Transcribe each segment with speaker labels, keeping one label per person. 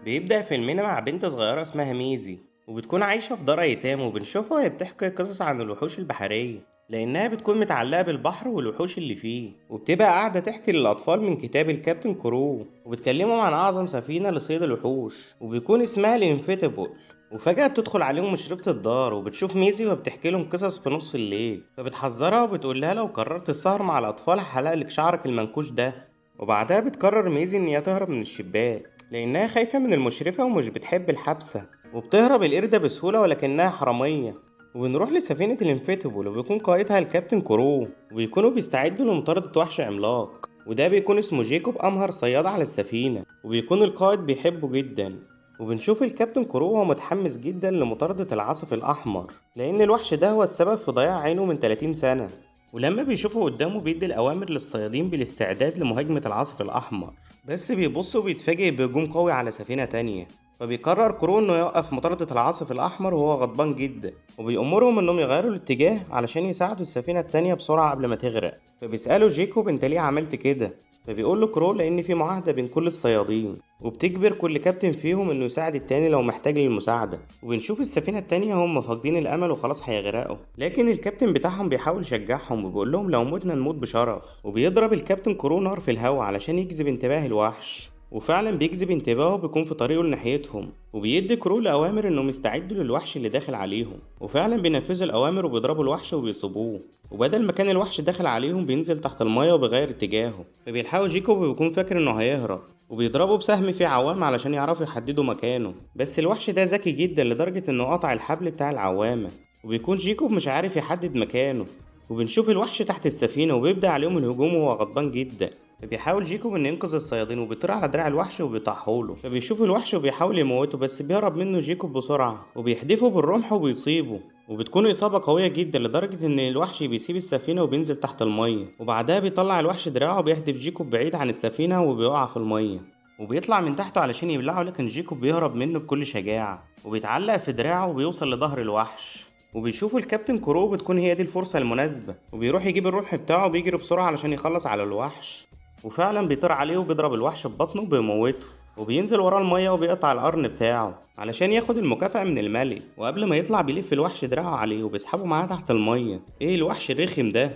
Speaker 1: بيبدأ فيلمنا مع بنت صغيرة اسمها ميزي، وبتكون عايشة في دار أيتام، وبنشوفها وهي بتحكي قصص عن الوحوش البحرية لأنها بتكون متعلقة بالبحر والوحوش اللي فيه، وبتبقى قاعدة تحكي للأطفال من كتاب الكابتن كرو، وبتكلمهم عن أعظم سفينة لصيد الوحوش وبيكون اسمها الانفيتابل. وفجأة بتدخل عليهم مشرفة الدار وبتشوف ميزي وبتحكي لهم قصص في نص الليل، فبتحذرها وبتقول لها لو قررت السهر مع الأطفال هحلقلك شعرك المنكوش ده. وبعدها بتقرر ميزي إن هي تهرب من الشباك لأنها خايفة من المشرفة ومش بتحب الحبسة، وبتهرب القردة بسهولة ولكنها حرامية. وبنروح لسفينة الانفيتابل وبيكون قائدها الكابتن كرو، وبيكونوا بيستعدوا لمطاردة وحش عملاق، وده بيكون اسمه جيكوب، أمهر صياد على السفينة، وبيكون القائد بيحبه جدا. وبنشوف الكابتن كرو وهو متحمس جدا لمطاردة العاصف الأحمر لأن الوحش ده هو السبب في ضياع عينه من 30 سنة. ولما بيشوفه قدامه بيدي الأوامر للصيادين بالاستعداد لمهاجمة العاصف الأحمر، بس بيبص وبيتفاجئ بهجوم قوي على سفينة تانية. فبيقرر كرو انه يوقف مطاردة العاصف الأحمر وهو غضبان جدا، وبيأمرهم انهم يغيروا الاتجاه علشان يساعدوا السفينة التانية بسرعة قبل ما تغرق. فبيسأله جيكوب انت ليه عملت كده؟ فبيقول له كرو لأن في معاهدة بين كل الصيادين وبتجبر كل كابتن فيهم انه يساعد التاني لو محتاج للمساعدة. وبنشوف السفينة التانية هم فاقدين الأمل وخلاص هيغرقوا، لكن الكابتن بتاعهم بيحاول يشجعهم وبيقول لهم لو متنا نموت بشرف. وبيضرب الكابتن كرو نار في الهواء علشان يجذب انتباه الوحش، وفعلا بيجذب انتباهه بيكون في طريقه لناحيتهم، وبيدي كرو الأوامر انهم يستعدوا للوحش اللي داخل عليهم، وفعلا بينفذوا الأوامر وبيضربوا الوحش وبيصيبوه. وبدل ما كان الوحش داخل عليهم بينزل تحت المية وبيغير اتجاهه، فبيلحقوا جيكوب وبيكون فاكر انه هيهرب، وبيضربوا بسهم فيه عوامة علشان يعرفوا يحددوا مكانه. بس الوحش ده ذكي جدا لدرجة انه قطع الحبل بتاع العوامة، وبيكون جيكوب مش عارف يحدد مكانه. وبنشوف الوحش تحت السفينة وبيبدأ عليهم الهجوم وهو غضبان جدا، فبيحاول جيكوب انه ينقذ الصيادين وبيطير على دراع الوحش وبيطحوله. فبيشوف الوحش وبيحاول يموته، بس بيهرب منه جيكوب بسرعة وبيحدفه بالرمح وبيصيبه، وبتكون إصابة قوية جدا لدرجة إن الوحش بيسيب السفينة وبينزل تحت المية. وبعدها بيطلع الوحش دراعه وبيحدف جيكوب بعيد عن السفينة وبيقع في المية، وبيطلع من تحته علشان يبلعه، لكن جيكوب بيهرب منه بكل شجاعة وبيتعلق في دراعه وبيوصل لظهر الوحش. وبيشوفوا الكابتن كرو بتكون هي دي الفرصة المناسبة، وبيروح يجيب الرمح بتاعه وبيجري بسرعة علشان يخلص على الوحش، وفعلا بيطير عليه وبيضرب الوحش ببطنه وبيموته، وبينزل وراه المية وبيقطع القرن بتاعه علشان ياخد المكافأة من الملك. وقبل ما يطلع بيلف الوحش دراعه عليه وبيسحبه معاه تحت المية. ايه الوحش الرخم ده؟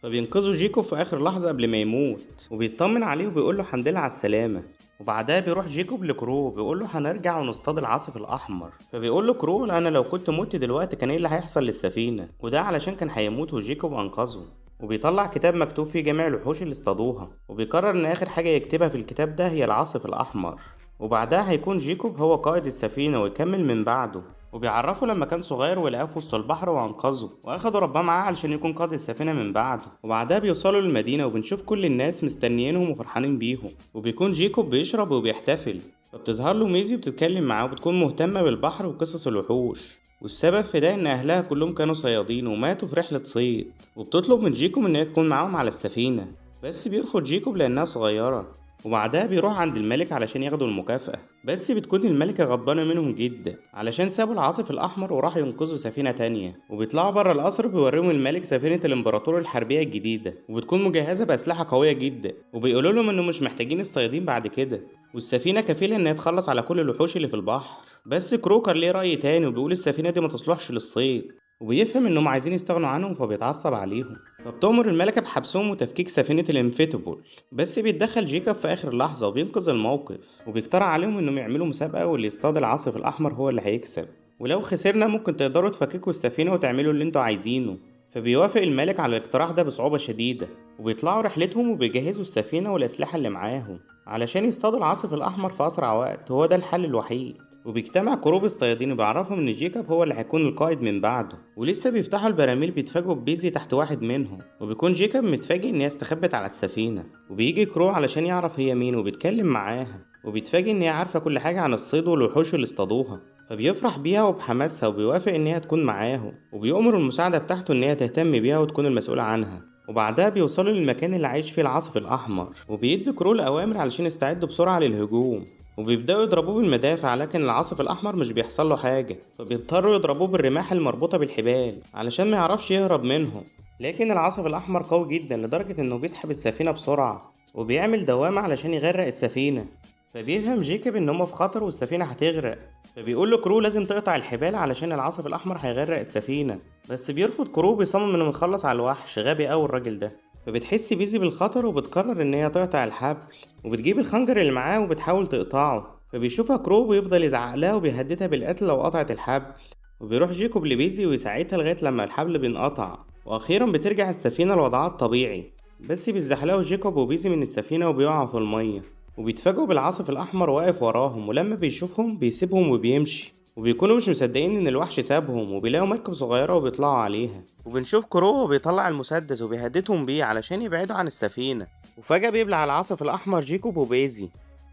Speaker 1: فبينقذه جيكوب في اخر لحظة قبل ما يموت، وبيطمن عليه وبيقول له الحمد لله على السلامة. وبعدها بيروح جيكوب لكرو بيقول له هنرجع ونصطاد العاصف الأحمر. فبيقول له كرو انا لو كنت مت دلوقتي كان ايه اللي هيحصل للسفينة؟ وده علشان كان هيموت وجيكوب انقذه. وبيطلع كتاب مكتوب فيه جميع الوحوش اللي اصطادوها، وبيقرر ان اخر حاجة يكتبها في الكتاب ده هي العاصف الأحمر. وبعدها هيكون جيكوب هو قائد السفينة ويكمل من بعده. وبيعرفه لما كان صغير ولقاه في وسط البحر وانقذه واخدوا رباه معاه علشان يكون قائد السفينة من بعده. وبعدها بيوصلوا للمدينة وبنشوف كل الناس مستنيينهم وفرحانين بيهم، وبيكون جيكوب بيشرب وبيحتفل. فبتظهر له ميزي وبتتكلم معاه وبتكون مهتمة بالبحر وقصص الوحوش، والسبب في ده ان اهلها كلهم كانوا صيادين وماتوا في رحلة صيد. وبتطلب من جيكوب ان هي تكون معاهم على السفينة، بس بيرفض جيكوب لانها صغيرة. وبعدها بيروح عند الملك علشان ياخدوا المكافأة، بس بتكون الملكة غضبانة منهم جدا علشان سابوا العاصف الأحمر وراحوا ينقذوا سفينة تانية. وبيطلعوا بره القصر بيوريهم الملك سفينة الإمبراطور الحربية الجديدة، وبتكون مجهزة بأسلحة قوية جدا، وبيقولوا لهم إنه مش محتاجين الصيادين بعد كده، والسفينة كفيلة إنها تخلص على كل الوحوش اللي في البحر. بس كروكر ليه رأي تاني وبيقول السفينة دي ما تصلحش للصيد، وبيفهم انهم عايزين يستغنوا عنهم فبيتعصب عليهم. فبتأمر الملكة بحبسهم وتفكيك سفينة الانفيتابل، بس بيتدخل جيكوب في آخر لحظة وبينقذ الموقف، وبيقترح عليهم انهم يعملوا مسابقة واللي يصطاد العاصف الأحمر هو اللي هيكسب، ولو خسرنا ممكن تقدروا تفككوا السفينة وتعملوا اللي انتوا عايزينه. فبيوافق الملك على الاقتراح ده بصعوبة شديدة، وبيطلعوا رحلتهم وبيجهزوا السفينة والأسلحة اللي معاهم علشان يصطادوا العاصف الأحمر في أسرع وقت، هو ده الحل الوحيد. وبيجتمع group الصيادين وبيعرفهم ان جيكوب هو اللي هيكون القائد من بعده. ولسه بيفتحوا البراميل بيتفاجئوا ببيزي تحت واحد منهم، وبيكون جيكوب متفاجئ ان هي استخبت على السفينة. وبيجي كرو علشان يعرف هي مين وبيتكلم معاها، وبيتفاجئ ان هي عارفة كل حاجة عن الصيد والوحوش اللي اصطادوها، فبيفرح بيها وبحماسها وبيوافق ان هي تكون معاهم، وبيؤمر المساعدة بتاعته ان هي تهتم بيها وتكون المسؤولة عنها. وبعدها بيوصلوا للمكان اللي عايش فيه العاصف الأحمر، وبيدي كرو الأوامر علشان يستعدوا بسرعة للهجوم. وبيبدأوا يضربوه بالمدافع، لكن العاصف الأحمر مش بيحصل له حاجة، فبيضطروا يضربوه بالرماح المربوطة بالحبال علشان ما يعرفش يهرب منهم. لكن العاصف الأحمر قوي جدا لدرجة إنه بيسحب السفينة بسرعة وبيعمل دوامة علشان يغرق السفينة. فبيفهم جيكوب ان هما في خطر والسفينة هتغرق، فبيقول له كرو لازم تقطع الحبال علشان العاصف الاحمر هيغرق السفينة، بس بيرفض كرو بيصمم انه يخلص على الوحش. غبي قوي الراجل ده. فبتحس بيزي بالخطر وبتقرر ان هي تقطع الحبل، وبتجيب الخنجر اللي معاه وبتحاول تقطعه، فبيشوفها كرو وبيفضل يزعق لها وبيهددها بالقتل لو قطعت الحبل. وبيروح جيكوب لبيزي ويساعدها لغاية لما الحبل بينقطع، واخيرا بترجع السفينة لوضعها الطبيعي، بس بيزحلقوا جيكوب وبيزي من السفينة وبيقعوا في المية، وبيتفاجئوا بالعاصف الأحمر واقف وراهم، ولما بيشوفهم بيسيبهم وبيمشي، وبيكونوا مش مصدقين إن الوحش سابهم، وبيلاقوا مركب صغيرة وبيطلعوا عليها. وبنشوف كرو بيطلع المسدس وبيهددهم بيه علشان يبعدوا عن السفينة، وفجأة بيبلع العاصف الأحمر جيكوب وبيزي،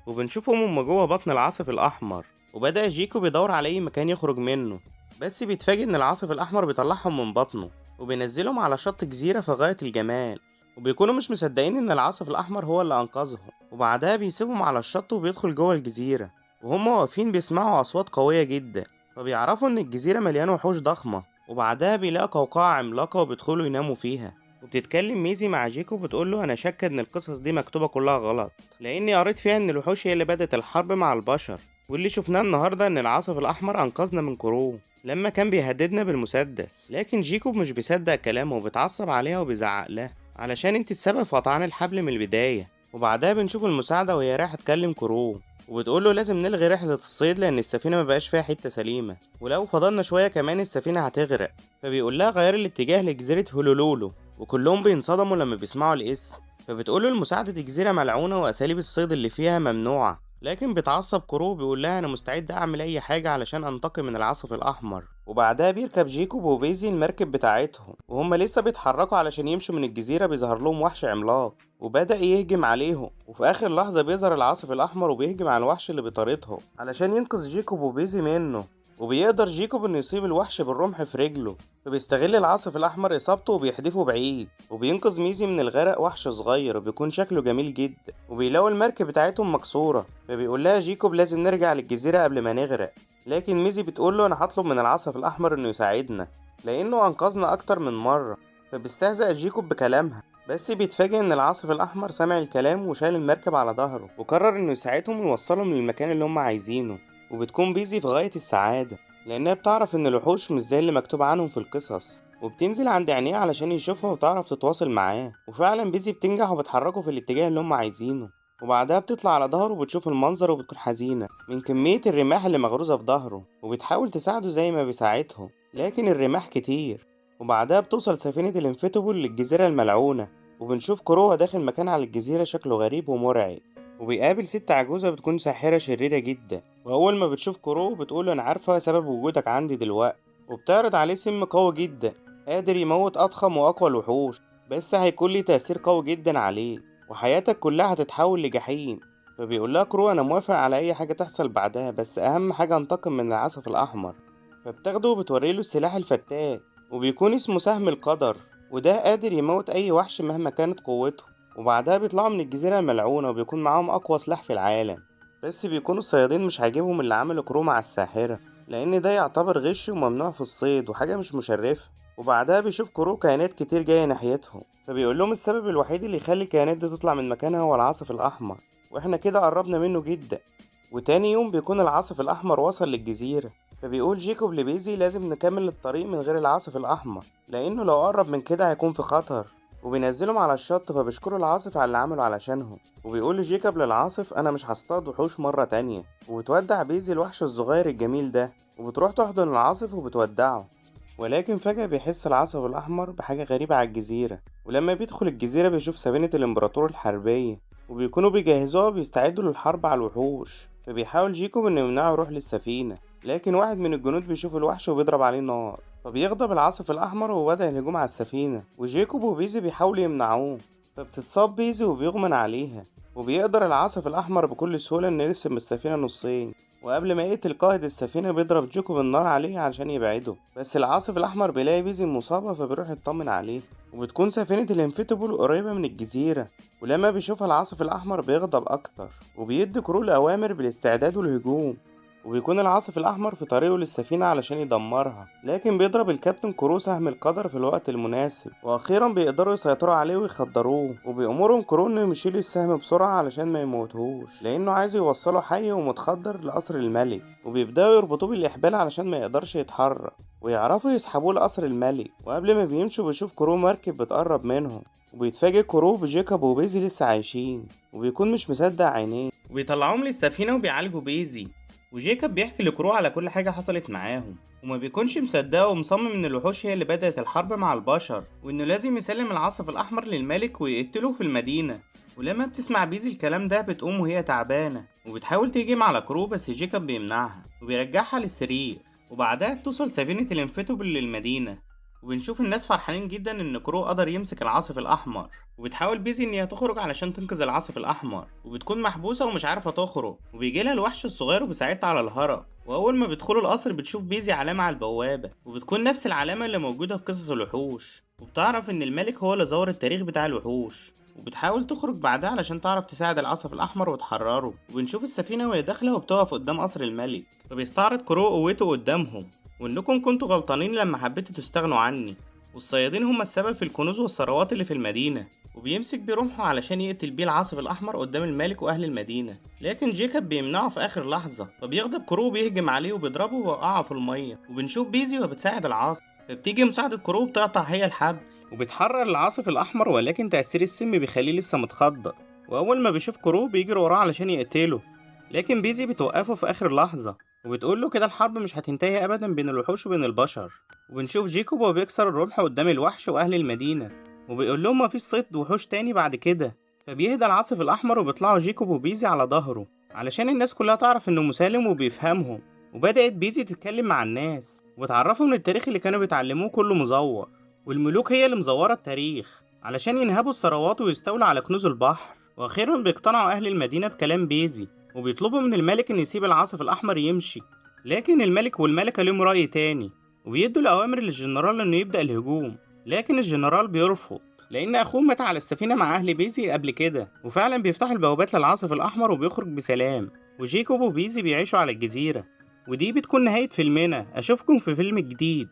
Speaker 1: وبنشوفهم هما جوه بطن العاصف الأحمر. وبدأ جيكوب يدور على أي مكان يخرج منه، بس بيتفاجئ إن العاصف الأحمر بيطلعهم من بطنه وبينزلهم على شط جزيرة في غاية الجمال، وبيكونوا مش مصدقين ان العاصف الاحمر هو اللي انقذهم. وبعدها بيسيبهم على الشط وبيدخل جوه الجزيرة، وهم واقفين بيسمعوا اصوات قوية جدا، فبيعرفوا ان الجزيرة مليانة وحوش ضخمة. وبعدها بيلاقوا قوقعه عملاقة وبيدخلوا يناموا فيها. وبتتكلم ميزي مع جيكوب وبتقول له انا شاكه ان القصص دي مكتوبة كلها غلط، لاني قريت فيها ان الوحوش هي اللي بدأت الحرب مع البشر، واللي شفناه النهارده ان العاصف الاحمر انقذنا من كرو لما كان بيهددنا بالمسدس. لكن جيكوب مش بيصدق كلامه وبيتعصب عليها وبيزعق لها علشان انت السبب في قطعان الحبل من البداية. وبعدها بنشوف المساعدة وهي رايحة تكلم كرو وبتقوله لازم نلغي رحلة الصيد لأن السفينة مبقاش فيها حتة سليمة، ولو فضلنا شوية كمان السفينة هتغرق. فبيقول لها غير الاتجاه لجزيرة هولولولو، وكلهم بينصدموا لما بيسمعوا الاسم. فبتقوله المساعدة دي جزيرة ملعونة وأساليب الصيد اللي فيها ممنوعة، لكن بيتعصب كرو بيقول لها أنا مستعد أعمل أي حاجة علشان أنتقم من العاصف الأحمر. وبعدها بيركب جيكوب وبيزي المركب بتاعتهم، وهم لسه بيتحركوا علشان يمشوا من الجزيرة بيظهر لهم وحش عملاق وبدأ يهجم عليهم. وفي آخر لحظة بيظهر العاصف الأحمر وبيهجم على الوحش اللي بيطاردهم علشان ينقذ جيكوب وبيزي منه. وبيقدر جيكوب انه يصيب الوحش بالرمح في رجله، فبيستغل العاصف الاحمر اصابته وبيحدفه بعيد، وبينقذ ميزي من الغرق وحش صغير وبيكون شكله جميل جدا. وبيلاقوا المركب بتاعتهم مكسورة، فبيقول لها جيكوب لازم نرجع للجزيرة قبل ما نغرق، لكن ميزي بتقول له انا هطلب من العاصف الاحمر انه يساعدنا لانه انقذنا اكتر من مرة. فبيستهزأ جيكوب بكلامها، بس بيتفاجئ ان العاصف الاحمر سمع الكلام وشال المركب على ظهره وقرر انه يساعدهم ويوصلهم للمكان اللي هم عايزينه. وبتكون بيزي في غاية السعادة لأنها بتعرف إن الوحوش مش زي اللي مكتوب عنهم في القصص، وبتنزل عند عينيه علشان يشوفها وتعرف تتواصل معاه. وفعلا بيزي بتنجح وبتحركه في الاتجاه اللي هم عايزينه. وبعدها بتطلع على ظهره وبتشوف المنظر وبتكون حزينة من كمية الرماح اللي مغروزة في ظهره، وبتحاول تساعده زي ما بيساعدهم لكن الرماح كتير. وبعدها بتوصل سفينة الانفيتابل للجزيرة الملعونة، وبنشوف كرو داخل مكان على الجزيرة شكله غريب ومرعب، وبيقابل ست عجوزة بتكون ساحرة شريرة جدا. وأول ما بتشوف كرو بتقوله أنا عارفة سبب وجودك عندي دلوقتي، وبتعرض عليه سم قوي جدا قادر يموت أضخم وأقوى الوحوش، بس هيكون ليه تأثير قوي جدا عليه وحياتك كلها هتتحول لجحيم. فبيقول لها كرو أنا موافق على أي حاجة تحصل بعدها، بس أهم حاجة أنتقم من العاصف الأحمر. فبتاخده وبتوريله السلاح الفتاك وبيكون اسمه سهم القدر، وده قادر يموت أي وحش مهما كانت قوته. وبعدها بيطلعوا من الجزيرة الملعونة وبيكون معاهم أقوى سلاح في العالم، بس بيكونوا الصيادين مش عاجبهم اللي عمله كرو مع الساحرة لأن ده يعتبر غش وممنوع في الصيد وحاجة مش مشرفة. وبعدها بيشوف كرو كائنات كتير جاية ناحيتهم، فبيقول لهم السبب الوحيد اللي يخلي الكائنات دي تطلع من مكانها هو العاصف الأحمر، واحنا كده قربنا منه جدا. وتاني يوم بيكون العاصف الأحمر وصل للجزيرة، فبيقول جيكوب لبيزي لازم نكمل الطريق من غير العاصف الأحمر لأنه لو قرب من كده هيكون في خطر. وبينزلهم على الشط فبيشكروا العاصف على اللي عمله علشانهم. وبيقول جيكوب للعاصف انا مش هصطاد وحوش مرة تانية. وبتودع بيزي الوحش الصغير الجميل ده، وبتروح تحضن العاصف وبتودعه. ولكن فجأة بيحس العاصف الأحمر بحاجة غريبة على الجزيرة، ولما بيدخل الجزيرة بيشوف سفينة الإمبراطور الحربية وبيكونوا بيجهزوها وبيستعدوا للحرب على الوحوش. فبيحاول جيكوب انه يمنعه يروح للسفينة، لكن واحد من الجنود بيشوف الوحش وبيضرب عليه نار، فبيغضب العاصف الأحمر وبدأ الهجوم على السفينة، وجيكوب وبيزي بيحاولوا يمنعوه، فبتتصاب بيزي وبيغمن عليها. وبيقدر العاصف الأحمر بكل سهولة إنه يقسم السفينة نصين، وقبل ما يقتل قائد السفينة بيضرب جيكوب النار عليه علشان يبعده، بس العاصف الأحمر بيلاقي بيزي مصابة فبيروح يطمن عليه. وبتكون سفينة الانفيتابل قريبة من الجزيرة، ولما بيشوفها العاصف الأحمر بيغضب أكتر وبيدي كرو الأوامر بالاستعداد والهجوم. وبيكون العاصف الأحمر في طريقه للسفينة علشان يدمرها، لكن بيضرب الكابتن كرو سهم القدر في الوقت المناسب، وأخيرا بيقدروا يسيطروا عليه ويخدروه. وبيأمرهم كرو إنهم يشيلوا السهم بسرعة علشان ما يموتهوش، لأنه عايز يوصله حي ومتخدر لقصر الملك. وبيبدأوا يربطوه بالإحبال علشان ما يقدرش يتحرك، ويعرفوا يسحبوه لقصر الملك. وقبل ما بيمشوا بيشوف كرو مركب بتقرب منهم، وبيتفاجئ كرو بجيكوب وبيزي لسه عايشين، وبيكون مش مصدق عينيه. وبيطلعوهم للسفينة وبيعالجوا بيزي، وجيكوب بيحكي لكرو على كل حاجة حصلت معاهم، وما بيكونش مصدقه ومصمم ان الوحوش هي اللي بدأت الحرب مع البشر، وانه لازم يسلم العاصف الأحمر للملك ويقتله في المدينة. ولما بتسمع بيزي الكلام ده بتقوم وهي تعبانة وبتحاول تهجم على كرو، بس جيكوب بيمنعها وبيرجعها للسرير. وبعدها بتوصل سفينة الانفيتابل للمدينة، وبنشوف الناس فرحانين جدا ان كرو قدر يمسك العاصف الاحمر. وبتحاول بيزي ان هي تخرج علشان تنقذ العاصف الاحمر، وبتكون محبوسه ومش عارفه تخرج. وبيجي لها الوحش الصغير وبيساعدها على الهرب. واول ما بيدخلوا القصر بتشوف بيزي علامه على البوابه، وبتكون نفس العلامه اللي موجوده في قصص الوحوش. وبتعرف ان الملك هو اللي زور التاريخ بتاع الوحوش، وبتحاول تخرج بعدها علشان تعرف تساعد العاصف الأحمر وتحرره. وبنشوف السفينة وهي داخلة وبتقف قدام قصر الملك، فبيستعرض كرو قوته قدامهم، وإنكم كنتوا غلطانين لما حبيتوا تستغنوا عني، والصيادين هم السبب في الكنوز والثروات اللي في المدينة. وبيمسك بيه رمحه علشان يقتل بيه العاصف الأحمر قدام الملك وأهل المدينة، لكن جيكوب بيمنعه في آخر لحظة، فبيغضب كرو وبيهجم عليه وبيضربه ويوقعه في المية. وبنشوف بيزي وبتساعد العاصف، فبتيجي مساعدة كرو بتقطع هي الحبل وبتحرر العاصف الأحمر، ولكن تأثير السم بيخليه لسه متخدر. وأول ما بيشوف كرو بيجري وراه علشان يقتله، لكن بيزي بتوقفه في آخر لحظة وبتقول له كده الحرب مش هتنتهي أبدا بين الوحوش وبين البشر. وبنشوف جيكوب وهو بيكسر الرمح قدام الوحش وأهل المدينة، وبيقول لهم مفيش صيد وحوش تاني بعد كده. فبيهدى العاصف الأحمر وبيطلعوا جيكوب وبيزي على ظهره علشان الناس كلها تعرف إنه مسالم وبيفهمهم. وبدأت بيزي تتكلم مع الناس وتعرفهم إن التاريخ اللي كانوا بيتعلموه كله مزور، والملوك هي اللي مزورة التاريخ علشان ينهبوا الثروات ويستولوا على كنوز البحر. وأخيرا بيقتنعوا أهل المدينة بكلام بيزي، وبيطلبوا من الملك إن يسيب العاصف الأحمر يمشي، لكن الملك والملكة لهم رأي تاني، وبيدوا الأوامر للجنرال إنه يبدأ الهجوم، لكن الجنرال بيرفض لأن أخوه مات على السفينة مع أهل بيزي قبل كده. وفعلا بيفتحوا البوابات للعاصف الأحمر وبيخرج بسلام، وجيكوب وبيزي بيعيشوا على الجزيرة. ودي بتكون نهاية فيلمنا، أشوفكم في فيلم جديد.